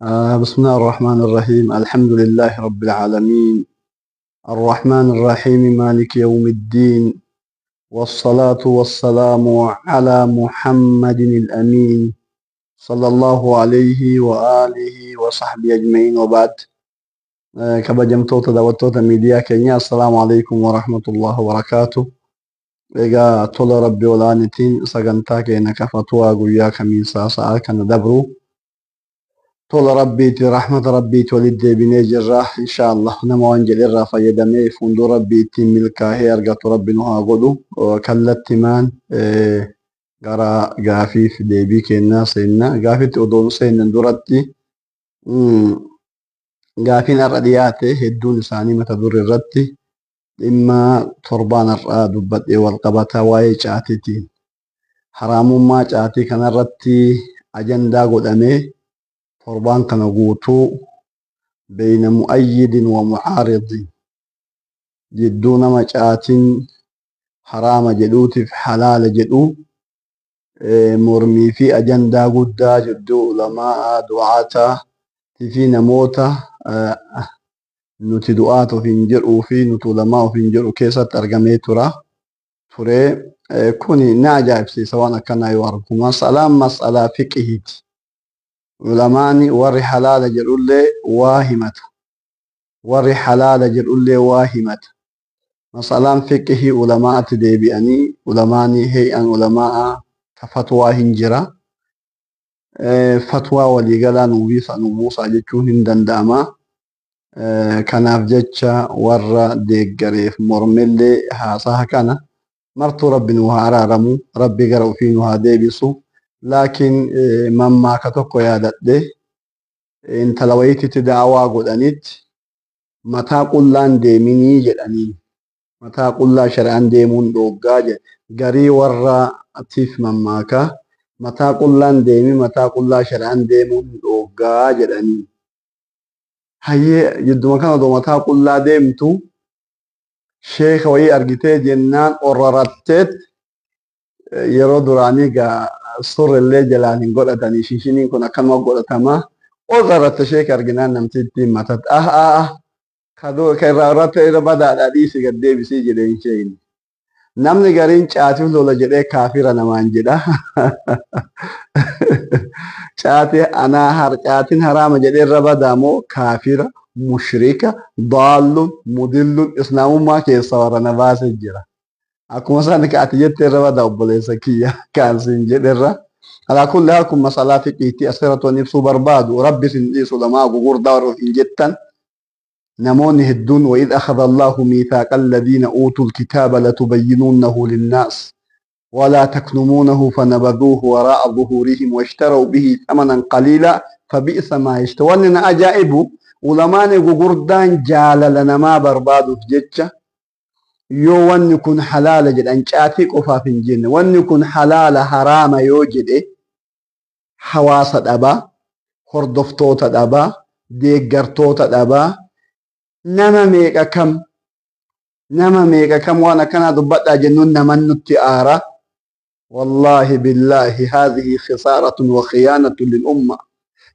بسم الله الرحمن الرحيم. الحمد لله رب العالمين، الرحمن الرحيم، مالك يوم الدين، والصلاة والسلام على محمد الأمين صلى الله عليه وآله وصحبه أجمعين، وبعد. Kabajamtoota daawwattoota miidiyaa keenyaa، السلام عليكم ورحمة الله وبركاته. Egaa tola Rabbi olaanitiin sagantaa keenya ka fatwaa guyyaa kamiisaa sa'a kana dabru tola Rabbiiti, rahmata Rabbiiti walitti deebinee jirra. Insha Allah nama waan jedhe irraa fayyadamee fuuldura Rabbii ittiin milkaa'ee argatu Rabbi nu haa godhu. Kallattimaan gara gaafiif deebii kennaa seenna. Gaafitti odoo seennan duratti gaafiin har'a dhiyaate hedduun isaanii mata duree irratti dhimma torbaan har'aa dubbadhee wal qabataa, waa'ee caatiitiin. Haraamummaa caatii kanarratti ajandaa godhamee torbaan kana guutuu بين مؤيد ومعارض، jidduu nama caatiin haraama jedhuutiif halaala jedhu, mormii fi ajandaa guddaa jidduu ulamaa, du'aataa fi namoota nuti du'aata ofiin jedhuu fi nuti ulamaa ofiin jedhu keessatti argamee ture. Kuni na ajaa'ibsiisa waan akkanaa yoo argu. Masalaan masalaa fiqihiiti. Ulamaani warri halaala jedhullee waa himata. Warri halaala jedhullee waa himata. Masalaan fiqihii ulamaatti deebi'anii ulamaani hee'an ulamaa ka fatwaa hin jira. Fatwaa waliigalaa nu buusaa jechuun hin danda'ama. Kanaaf jecha warra deeggareef mormellee haasaha kana martuu Rabbi nu haa araaramu, Rabbi gara ofii nu haa deebisu. Laakiin mammaaka tokko yaadadhe. Intala wayiititti daawaa godhanitti mataa qullaan deeminii jedhanii, mataa qullaa shari'aan deemuun dhooggaa jedhe. Garii warra tiif mammaaka mataa qullaan deemi, mataa qullaa shari'aan deemuun dhooggaa jedhanii. Hayyee, jidduma kana odoo mataa qullaa deemtu sheeka wayii argitee jennaan orraratteet, yeroo duraanii gaa surrillee jalaan hin godhatanii, shishiniin kun akkanuma godhatama. Orraratte, sheeka arginaan namtittiin matatti ah ah ah ka irraa irratti irra badaadha, dhiisi, gad deebisii jedheen sheekni. Namni gariin caatiif lola jedhee kaafira namaan jedha. Caati anaa har caatiin haraama jedhee irra badaa moo kaafira, mushrika, daallun, mudillun, islaamummaa keessa warra na baasee jira. Akkuma isaan ka ati jettee irra badaa, obboleessa kiyya, kaan siin jedherra. على كل حال kun masalaa fiqiitti. Asirratti waan ibsuu barbaadu, Rabbi isin dhiisu, lamaa gugurdaa warra ofiin jettan namoonni hedduun. وإذ أخذ الله ميثاق الذين أوتوا الكتاب لتبيننه للناس ولا تكتمونه فنبذوه وراء ظهورهم واشتروا به ثمنا قليلا فبئس ما يشترون. Wanni na ajaa'ibu, ulamaani gugurdaan jaalala namaa barbaaduuf jecha yoo wanni kun halaala jedhan, caatii qofaaf hin jenne, wanni kun halaala haraama yoo jedhe, hawaasa dhabaa, hordoftoota dhabaa, deeggartoota dhabaa. Nama meeqa kam, nama meeqa kam waan akkanaa dubbadhaa jennuun naman nutti aara. والله بالله هذه خسارة وخيانة للأمة.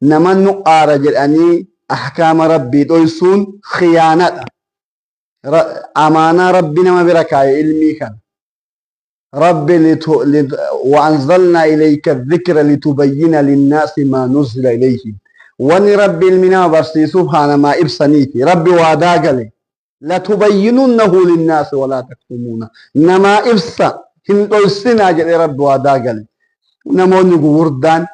Naman nu aara jedhanii ahkaama Rabbii dhoysuun khiyaanadha. Amaanaa Rabbi nama bira kaaye ilmii kana. Rabbi وأنزلنا إليك الذكر لتبين للناس ما نزل إليهم. Wani Rabbi ilmi nama barsiisuuf haa namaa ibsaniiti. Rabbi waadaa gale. لتبيننه للناس ولا تكتمونه. Namaa ibsa, hin dhoysinaa jedhee Rabbi waadaa gale. Namoonni gugurdaan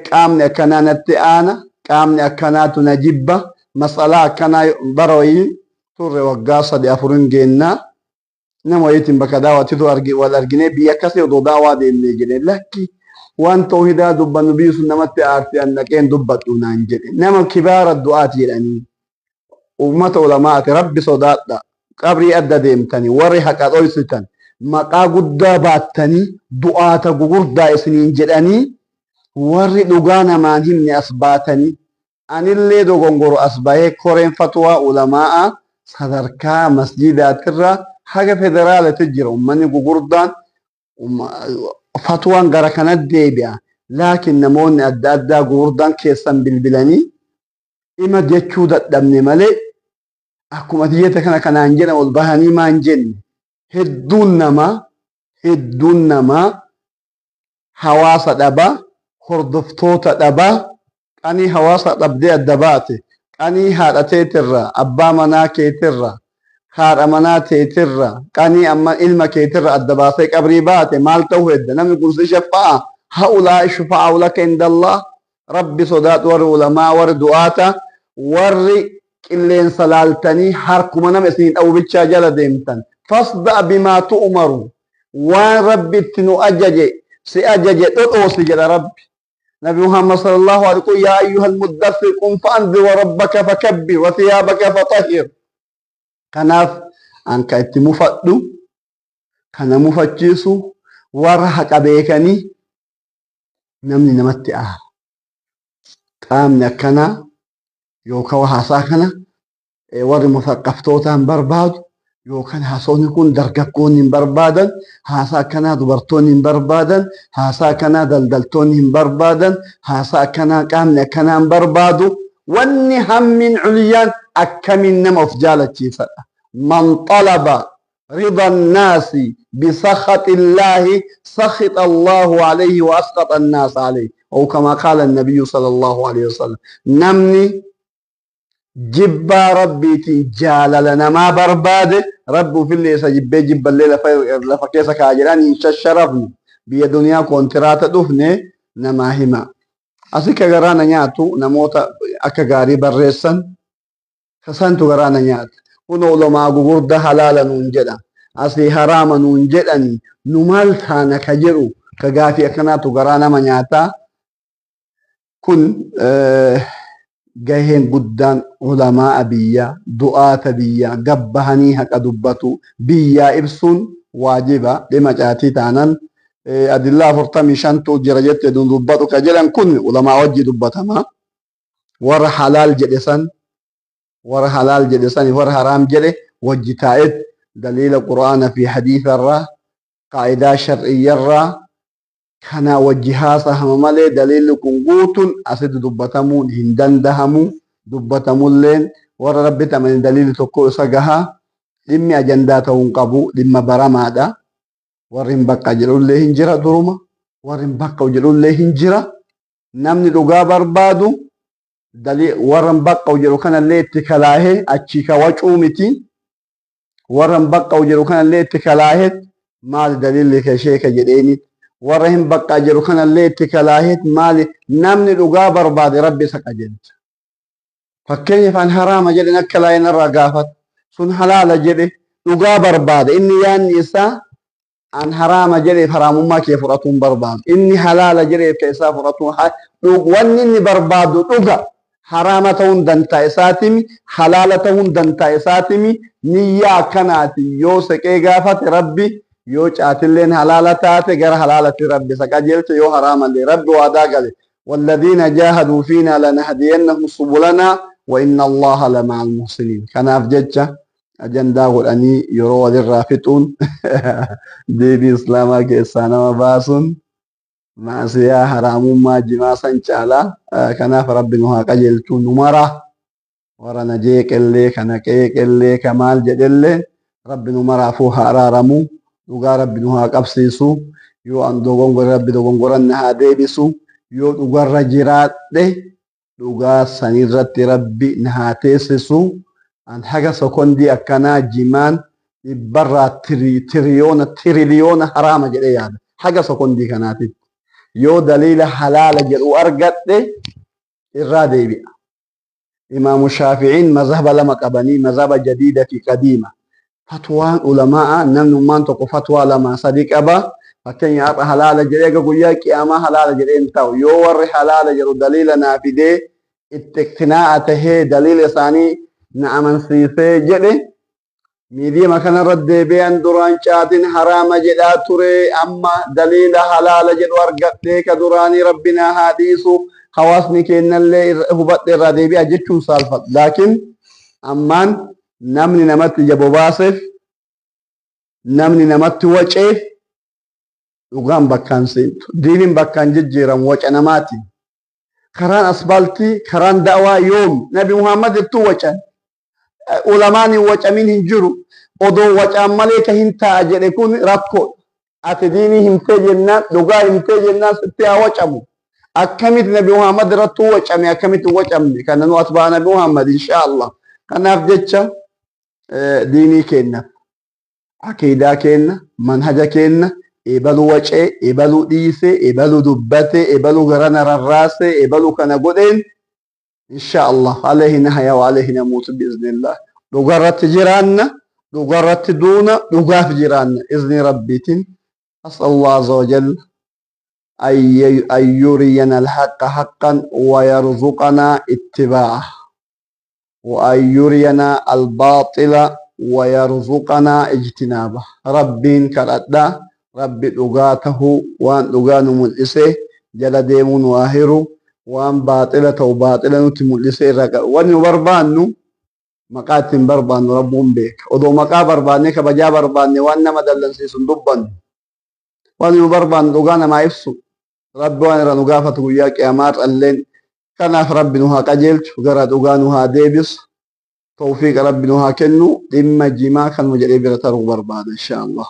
qaamni akkanaa natti aana, qaamni akkanaatu na jibba, masalaa akkanaa bara wayii turre, waggaa 3 afurin geennaa, nama wayiitiin bakka daawwatitu wal arginee, biyya akkasii odoo daawwaa deemnee jedhe, lakki, waan toohidaa dubbannu biyyi sun namatti aarti, an dhaqeen dubbadhu naan jedhe. Nama kibaara du'aati jedhanii, ummata ulamaati, Rabbi sodaadha. Qabrii adda deemtanii warri haqa dhoysitan, maqaa guddaa baattanii, du'aata gugurdaa isiniin jedhanii, warri dhugaa namaan himne as baatanii, anillee dogongoro as bahee, koreen fatwaa ulamaa'a sadarkaa masjidaatirraa haga federaalatti jira. Ummanni gugurdaan fatwaan gara kanatti deebi'a. Laakiin namoonni adda addaa gurguddaan keessan bilbilanii ima jechuu dadhabne malee, akkuma ati kana kanaan jedhan ol bahanii maan jenne. Hedduun namaa hawaasa dhabaa, hordoftoota dhabaa. Qanii hawaasa dhabdee adda baate, qanii haadha teetirra, abbaa manaa keetirra, haadha manaa teetirra, qanii amma ilma keetirra adda baasee qabrii baate maal ta'uu hedda? Namni kun si shaffa'a? هؤلاء شفعاء لك عند الله. Rabbi sodaadhu. Warri ulamaa, warri du'aata, warri qilleensa laaltanii harkuma nama isin dha'u bichaa jala deemtan, فاصدع بما تؤمر. Waan Rabbi itti nu ajaje, si ajaje dhodhoosi jedha Rabbi. Nabi Muhammad صلى الله عليه وسلم: يا أيها المدثر قم فأنذر وربك فكبر وثيابك فطهر. Kanaaf anka itti mufadhu kana mufachiisu warra haqa beekanii namni namatti aara. Qaamni akkanaa yookaan haasaa kana warri musaqqaftoota hin barbaadu, yookaan haasawni kun dargaggoonni hin barbaadan, haasaa akkanaa dubartoonni hin barbaadan, haasaa akkanaa daldaltoonni hin barbaadan, haasaa akkanaa qaamni akkanaa hin barbaadu. Wanni hammin culiyyaan akkamiin nama of jaalachiisadha. من طلب رضا الناس بسخط الله سخط الله عليه وأسخط الناس عليه، أو كما قال النبي صلى الله عليه وسلم. Namni jibbaa Rabbiitiin jaalala namaa barbaade, Rabbi ufillee isa jibbee jibballee lafa keessa kaa jedhan. Hin shasharafnu, biyya duniyaa koontiraata dhufne namaa hima. Asi ka garaa na nyaatu namoota akka gaarii barreessan kasantu garaa na nyaata. Kun ulamaa gugurda halaala nuun jedha, asii haraama nuun jedhani, nu maal taana ka jedhu, ka gaafii akkanaatu garaa nama nyaataa. Kun gaheen guddaan ulamaa biyyaa, du'aata biyyaa gabbahanii haqa dubbatu biyyaa ibsuun waajiba. Dhima caatii taanan adillaa 45tu jira jette dubbatu ka jedhan kun ulamaa wajji dubbatama. Warra halaal jedhe san, warra halaal jedhe san, warra haraam jedhe wajji taa'et daliila Qur'aana fi hadiisa irraa, qaa'idaa shar'iyyarraa kana wajji haasahama malee daliilli kun guutuun asitti dubbatamuun hin dandahamu. Dubbatamulleen warra Rabbitti amane daliilli tokko isa gahaa. Dhimmi ajandaa ta'uu hin qabu, dhimma baramaadha. Warri hin bakka jedhullee hin jira duruma, warri hin bakka jedhullee hin jira. Namni dhugaa barbaadu warra hin baqqa'u jedhu kanallee itti kalaahee achii ka wacuu miti. Warra hin baqqa'u jedhu kanallee itti kalaahee maali daliilli kee, sheeka jedheeni. Warra hin baqqaa jedhu kanallee itti kalaahee maali. Namni dhugaa barbaade Rabbi isa qajeelcha. Fakkeenyaaf an haraama jedhen akka laayeen irraa gaafata, sun halaala jedhe. Dhugaa barbaade inni, yaanni isaa an haraama jedheef haraamummaa kee fudhatuu hin barbaadu, inni halaala jedheef ka isaa fudhatuu. Wanni inni barbaadu dhuga. Haraama ta'uun dantaa isaatimi, halaala ta'uun dantaa isaatimi. Niyyaa akkanaati yoo seqee gaafate, Rabbi yoo caatilleen halaala taate gara halaalatti Rabbi isa qajeelche, yoo haraamallee Rabbi waadaa gale: والذين جاهدوا فينا لنهدينهم سبلنا وإن الله لمع المحسنين. Kanaaf jecha ajandaa godhanii yeroo walirraa fixuun, deebii Islaamaa keessaa nama baasuun maasiyaa haraamummaa jimaa san caalaa. Kanaaf Rabbi nu haa qajeelchuu. Nu mara, warra na jeeqellee, kana qeeqellee, ka maal jedhellee, Rabbi nu maraafuu haa araaramu. Dhugaa Rabbi nu haa qabsiisu. Yoo an dogongore, Rabbi dogongoran na haa deebisu. Yoo dhugarra jiraadhe, dhugaa sanirratti Rabbi na haa teessisu. An haga sokondii akkanaa jimaan dhibbarraa tiriyoona tiriliyoona haraama jedhee yaada haga sokondii kanaatitti. Yoo daliila halaala jedhu argadhe, irraa deebi'a. Imaamu Shaaficiin mazhaba lama qabanii, mazhaba jadiida fi qadiima. Fatwaan ulamaa, namnummaan tokko fatwaa lama sadi qaba. Fakkeenya har'a halaala jedhee aga guyyaa qiyaamaa halaala jedhee hin ta'u. Yoo warri halaala jedhu daliila naa fidee, itti iqtinaa'a tahee, daliila isaanii na amansiisee jedhe, miidiyama kanarra deebi'an duraan caatiin haraama jedhaa ture, amma daliila halaala jedhu argadhee, ka duraanii Rabbi naa haa dhiisu, hawaasni keenyallee hubadhe, irraa deebi'a jechuun saalfadha. Laakiin ammaan namni namatti ija bobaaseef, namni namatti waceef. Dhugaan bakkaan seentu. Diiniin bakkaan jijjiiramu waca namaatiin. Karaan asfaaltii, karaan da'waa yoom Nabi Muhammad ittuu wacan. Ulamaan hin wacamin hin jiru. Odoo wacaan malee ka hin ta'a jedhe kun rakkoo. Ati diinii himtee jennaan, dhugaa himtee jennaan sitti haa wacamu. Akkamitti Nabi Muhammad irrattuu wacame, akkamitti hin wacamne? Kana nu atbaa Nabi Muhammad insha Allah. Kanaaf jecha diinii keenna, aqiidaa keenna, manhaja keenna, ebalu wacee, ebalu dhiisee, ebalu dubbatee, ebalu garana rarraasee, ebalu kana godheen insha Allah alayhi nahya wa alayhi namuutu biiznillah. Dhugarratti jiraanna, dhugarratti duuna, dhugaaf jiraanna izni Rabbiitiin. As'alullah azza wa jalla an yuriyana alhaqqa haqqan wa yarzuqana ittibaa'a wa an yuriyana albaaxila wa yarzuqana ijtinaaba. Rabbiin kadhadha, Rabbi dhugaa tahuu waan dhugaa nu mul'isee jala deemuu nu haa hiru, waan baaxila ta'u baaxila nutti mul'isee irraa qabu. Wanni nu barbaannu maqaa ittiin barbaannu Rabbuun beeka. Odoo maqaa barbaannee kabajaa barbaanne waan nama dallansiisu hin dubbannu. Wanni nu barbaannu dhugaa namaa ibsu. Rabbi waan irra nu gaafatu guyyaa qiyaamaa irralleen. Kanaaf Rabbi nu haa qajeelchu, gara dhugaa nu haa deebisu, tawfiiqa Rabbi nu haa kennu. Dhimma jimaa kanuma jedhee bira taruu barbaada insha Allah.